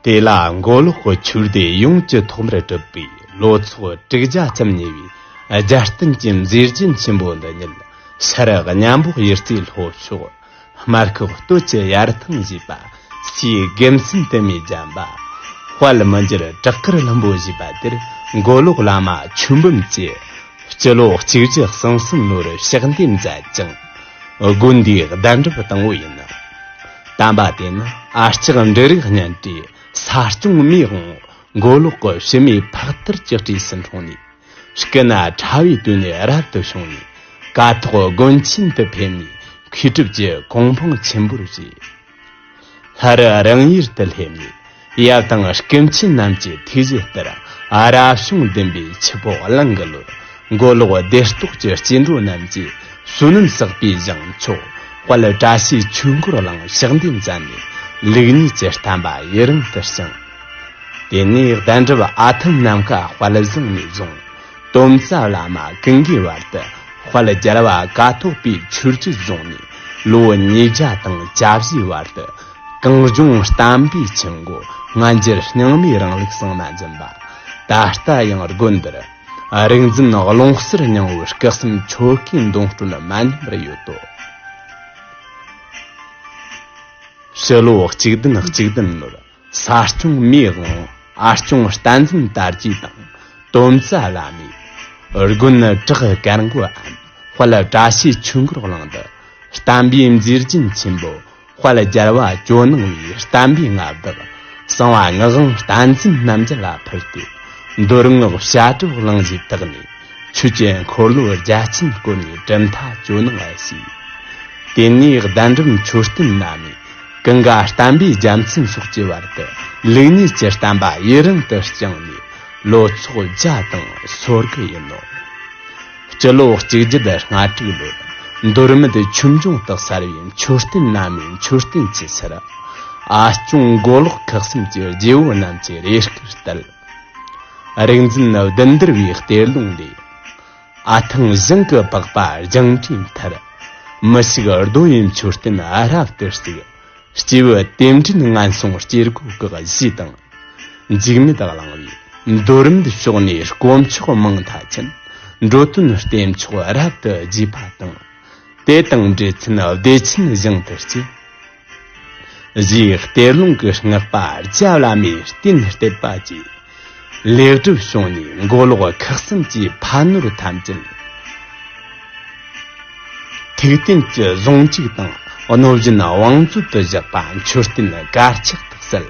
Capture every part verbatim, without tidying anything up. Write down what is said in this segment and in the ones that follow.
དེ་ལ་མགོ་ལོག་གི་ཆོས་སྡེ་ཡོངས་ཀྱི་ཐོག་མར་གྲུབ་པའི་ལོ་ཚོགས་དྲུག་བརྒྱ་ཙམ་ཉེ་བའི་རྒྱལ་བསྟན་གྱི་མཛེས་རྒྱན་ཆེན་པོ་འདི་ཉིད། ཤར་གཉན་འབུག་གཡུ་རྩེའི་ལྷོ་ཕྱོགས། སྨད་ཁོག་སྟོད་ཀྱི་ཡར་ཐང་ཞེས་པ། སའི་དགེ་མཚན་དུ་མས་བརྒྱན་པ། དཔལ་མི་འགྱུར་བྲག་དཀར་ལྷུན་པོ་ཞེས་པ་དེར། མགོ་ལོག་བླ་མ་ཆོས་འབུམ་གྱིས་སྤྱི་ལོ་གཅིག་བརྒྱ་གསུམ་གསུམ་ལོར་ཕྱག་འདེབས་མཛད་ཅིང་། དགོན་འདིའི་གདན་རབས་དང་པོ་ཡིན། དམ་པ་དེ་ནི་ཨ་ལྕགས་འབྲུ་རིགས་སྙན་གྲས་ས་སྐྱོང་མའི་དབང་པོ་མགོ་ལོག་གི་བྱེ་མའི་ཕག་དར་གྱི་གྲས་སུ་འཁྲུངས་ནས། སྐུ་ན་ཕྲ་བའི་དུས་ནས་རབ་ཏུ་བྱུང་ནས། ཀཿཐོག་དགོན་ཆེན་དུ་ཕེབས་ནས། མཁས་གྲུབ་ཀྱི་གོ་འཕང་ཆེན་པོར་བཞེས། ལྷ་རི་རང་ཡུལ་དུ་སླེབས་ནས། ཡབ་དང་སྐུ་མཆེད་རྣམས་ཀྱི་ཐུགས་བཞེད་ལྟར། རབ་བྱུང་བདུན་པའི་ཆུ་ཕོ་གླང་གི་ལོར། མགོ་ལོག་སྡེ་གཏོགས་ཀྱི་སྐྱེ་འགྲོ་རྣམས་ཀྱིས་བསོད་ནམས་བསགས་པའི་བྱང་ཆུབ། དཔལ་བཀྲ་ཤིས་ཆོས་འཁོར་གླིང་ཕྱག་འདེབས་མཛད་ནས། ལུགས་གཉིས་ཀྱི་བསྟན་པ་ཡུན་རིང་དུ་བསྐྱངས། དེ་ནས་གདན་རབས་ཨ་ཐུམ་ནམ་མཁའ་དཔལ་བཟང་ནས་བཟུང་། དོམ་རྩ་བླ་མ་ཀུན་དགའི་བར་དུ། དཔལ་རྒྱལ་བ་ཀཿཐོག་པའི་ཆོས་བརྒྱུད་བཟུང་ནས། ལོ་ཉིས་བརྒྱ་དང་གྱ་བཞིའི་བར་དུ། གངས་ལྗོངས་བསྟན་པའི་ཆུ་འགོ་སྔ་འགྱུར་རྙིང་མའི་རིང་ལུགས་སྲུང་ན་འཛིན་པ། ད་ལྟ་ཡང་དགོན་འདིར་རིག་འཛིན་ཀློང་གསར་སྙིང་པོའི་སྐུ་གསུང་ཆོ་གའི་འདོན་སྤྲོད་མ་ཉམས་པར་ཡོད་དོ། ཕྱི་ལོ་གཅིག་བདུན་གཅིག་བདུན་ལོར་ས་སྐྱོང་མའི་དབང་ཨ་སྐྱོང་བསྟན་འཛིན་དར་རྒྱས་དང་དོམ་རྩ་བླ་མས་དགོན་བྲག་དཀར་མགོའམ་དཔལ་བཀྲ་ཤིས་ཆོས་འཁོར་གླིང་དུ་བསྟན་པའི་མཛེས་རྒྱན་ཆེན་པོ་དཔལ་རྒྱལ་བ་ཇོ་ནང་བའི་བསྟན་པའི་མངའ་བདག་གསང་བ་ངག་དབང་བསྟན་འཛིན་རྣམ་རྒྱལ་ལ་ཕུལ་ཏེ། མདོ་སྔགས་བཤད་སྒྲུབ་གླིང་བཞིའི་དག་ནས། ཆོས་ཀྱི་འཁོར་ལོ་རྒྱ་ཆེན་བསྐོར་ནས་གྲུབ་མཐའ་ཇོ་ནང་ལ་ཞུས། དེ་ནས་གདན་རབས་མཆོད་རྟེན་བླ་མའི་ཀུན་དགའ་བསྟན་པའི་རྒྱལ་མཚན་སོགས་ཀྱི་བར་དུ་ལུགས་གཉིས་ཀྱི་བསྟན་པ་ཡུན་རིང་དུ་བསྐྱངས་ནས། ལོ་ཚོགས་བརྒྱ་དང་སོ་དགུ་ཡིན་ནོ། སྤྱི་ལོ་གཅིག་བརྒྱ་དང་ལྔ་དྲུག་ལོར་མདོ་སྨད་ཆོས་འབྱུང་དུ་གསལ་བའི་མཆོད་རྟེན་བླ་མའི་མཆོད་རྟེན་གྱི་སར། ཨ་སྐྱོང་མགོ་ལོག་ཁག་གསུམ་གྱི་རྗེ་བོ་རྣམས་ཀྱི་རེ་སྐུལ་ལྟར། རིག་འཛིན་བདུད་འདུལ་བའི་གཏེར་ལུང་ལས། ཨ་ཐང་ཞིང་གི་པགས་པ་རྒྱང་འདྲའི་མཐར། མི་ཤིགས་རྡོ་ཡི་མཆོད་རྟེན་རབ་ཏུ་བརྩིགས། སྐྱེས་བུ་རྟེན་འབྲེལ་ངན་སོང་སྐྱེ་སྒོ་བཀག་ཞེས་དང་། འཇིགས་མེད་གླིང་པས་མདོ་སྨད་ཕྱོགས་ནས་དཀོན་མཆོག་མང་མཐའ་ཆེན། འགྲོ་དོན་རྟེན་མཆོག་རབ་ཏུ་རྒྱས་པ་དང་། དེ་དང་འབྲེལ་མཚན་བདེ་ཆེན་ཞིང་དུ་སྐྱེས། ཞེས་གཏེར་ལུང་གི་སྔགས་པ་རྒྱ་བླ་མའི་རྟེན་གཏད་པ་བཅས། ལེགས་གྲུབ་བྱུང་ནས་མགོ་ལོག་ཁག་གསུམ་གྱི་ཕ་ནོར་ཐམས་ཅད་ཐུགས་རྟེན་གྱི་གཟུངས་གཅིག་དང་གནོད་སྦྱིན་བང་མཛོད་དུ་བཞག་པ་མཆོད་རྟེན་དཀར་ཆག་ཏུ་གསལ།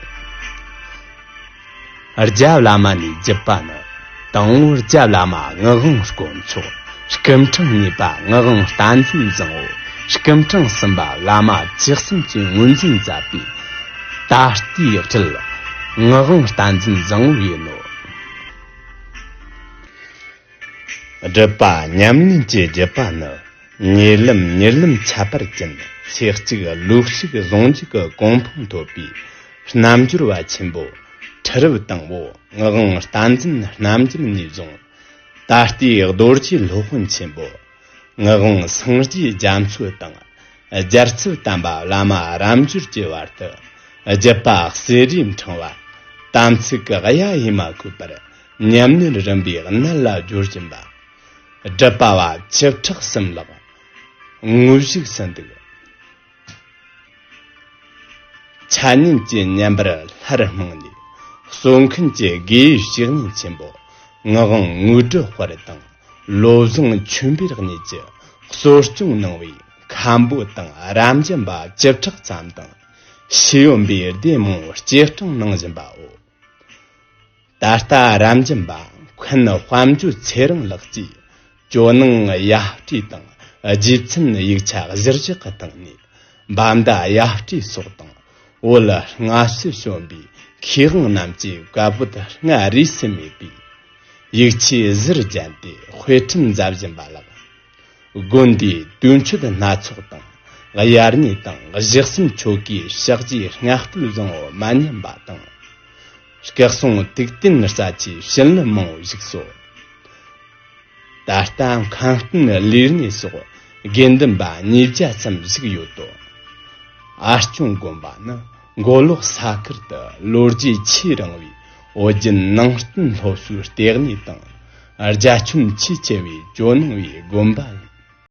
རྒྱ་བླ་མ་ནས་བརྒྱུད་པ་ནི། དང་པོ་རྒྱ་བླ་མ་ངག་དབང་དཀོན་མཆོག་སྐུ་འཕྲེང་གཉིས་པ་ངག་དབང་བསྟན་འཛིན་བཟང་པོ། སྐུ་འཕྲེང་གསུམ་པ་བླ་མ་བཅུ་གསུམ་གྱིས་ངོས་འཛིན་མཛད་པའི་ད་ལྟའི་སྤྲུལ་ངག་དབང་བསྟན་འཛིན་བཟང་པོ་ཡིན་ནོ། སྒྲུབ་པ་ཉམས་ལེན་གྱི་བརྒྱུད་པ་ནི། ཉེ་ལམ་ཉེར་ལམ་ཁྱད་པར་ཅན། ཚེ་གཅིག་ལུས་གཅིག་ཟུང་འཇུག་གི་གོ་འཕང་ཐོབ་པའི་རྣལ་འབྱོར་པ་ཆེན་པོ་ཁྲི་རབས་དང་པོ་ངག་དབང་བསྟན་འཛིན་རྣམ་རྒྱལ་ནས་བཟུང་། ད་ལྟའི་རྡོ་རྗེ་སློབ་དཔོན་ཆེན་པོ་ངག་དབང་སངས་རྒྱས་རྒྱ་མཚོ་དང་། རྒྱལ་ཚབ་དམ་པ་བླ་མ་རབ་འབྱོར་གྱི་བར་དུ་བརྒྱུད་པ་གསེར་རིའི་འཕྲེང་བ། དམ་ཚིག་གི་གཡའ་ཡིས་མ་གོས་པར་ཉམས་ལེན་རིམ་པའི་གནད་ལ་སྦྱོར་བཞིན་པ། སྒྲུབ་པ་བ་བཅུ་ཕྲག་གསུམ་ལྷག་དངོས་གཞུག་སུ་འདུག་འཆད་ཉན་གྱི་མཉམ་པར་ལྷར་སྨྲིང་ནས། གསོལ་མཁན་གྱི་དགེ་བའི་བཤེས་གཉེན་ཆེན་པོ་ངག་དབང་དངོས་གྲུབ་དཔལ་དང་བློ་བཟང་ཆོས་འཕེལ་གཉིས་ཀྱིས་གསོ་སྐྱོང་གནང་བའི་མཁན་པོ་དང་རབ་འབྱམས་པ་བཅུ་ཕྲག་ཙམ་དང་། ཤེས་ཡོན་པའི་སྡེ་མང་པོ་སྐྱེད་སྲིང་གནང་བཞིན་པའོ། ད་ལྟ་རབ་འབྱམས་པ་མཁན་དཔལ་འབྱོར་ཚེ་རིང་ལགས་ཀྱིས་ཇོ་ནང་ཡབ་སྲས་དང་རྗེ་བཙུན་ཡིག་ཆ་གཞིར་བཞག་གི་སྟེང་ནས་འབའ་མདའ་ཡབ་སྲས་སོགས་དང་བོད་སྔ་ཕྱི་བྱོན་པའི་མཁས་དབང་རྣམས་ཀྱི་བཀའ་པོད་སྔར་རིས་སུ་མེད་པའི་ཡིག་ཆའི་གཞིར་བརྒྱན་ཏེ་དཔེ་ཁྲིད་མཛད་བཞིན་པ་ལགས། དགོན་འདིའི་དུས་མཆོད་སྣ་ཚོགས་དང་དབྱར་གཉིད་དང་ཞག་གསུམ་ཆོ་གའི་ཕྱག་རྗེས་སྔ་སྟོད་བཟང་པོ་མ་ཉམས་པ་དང་། སྐུ་གསུང་ཐུགས་རྟེན་རྩ་ཆེའི་བྱིན་རླབས་མང་པོ་བཞུགས་སོ། ད་ལྟ་མཁན་རྟེན་ལས་སྣེ་སོགས་དགེ་འདུན་པ་ཉིས་བརྒྱ་ཙམ་བཞུགས་ཡོད་དོ། ཨ་སྐྱོང་དགོན་པ་ནི་ མགོ་ལོག་ས་ཁུལ་དུ་ལོ་རྒྱུས་ཆེས་རིང་བའི་བོད་བརྒྱུད་ནང་བསྟན་སློབ་གསོའི་ལྟེ་གནས་དང་། རྒྱ་ཁྱོན་ཆེས་ཆེ་བའི་ཇོ་ནང་བའི་དགོན་པ་ཡིན།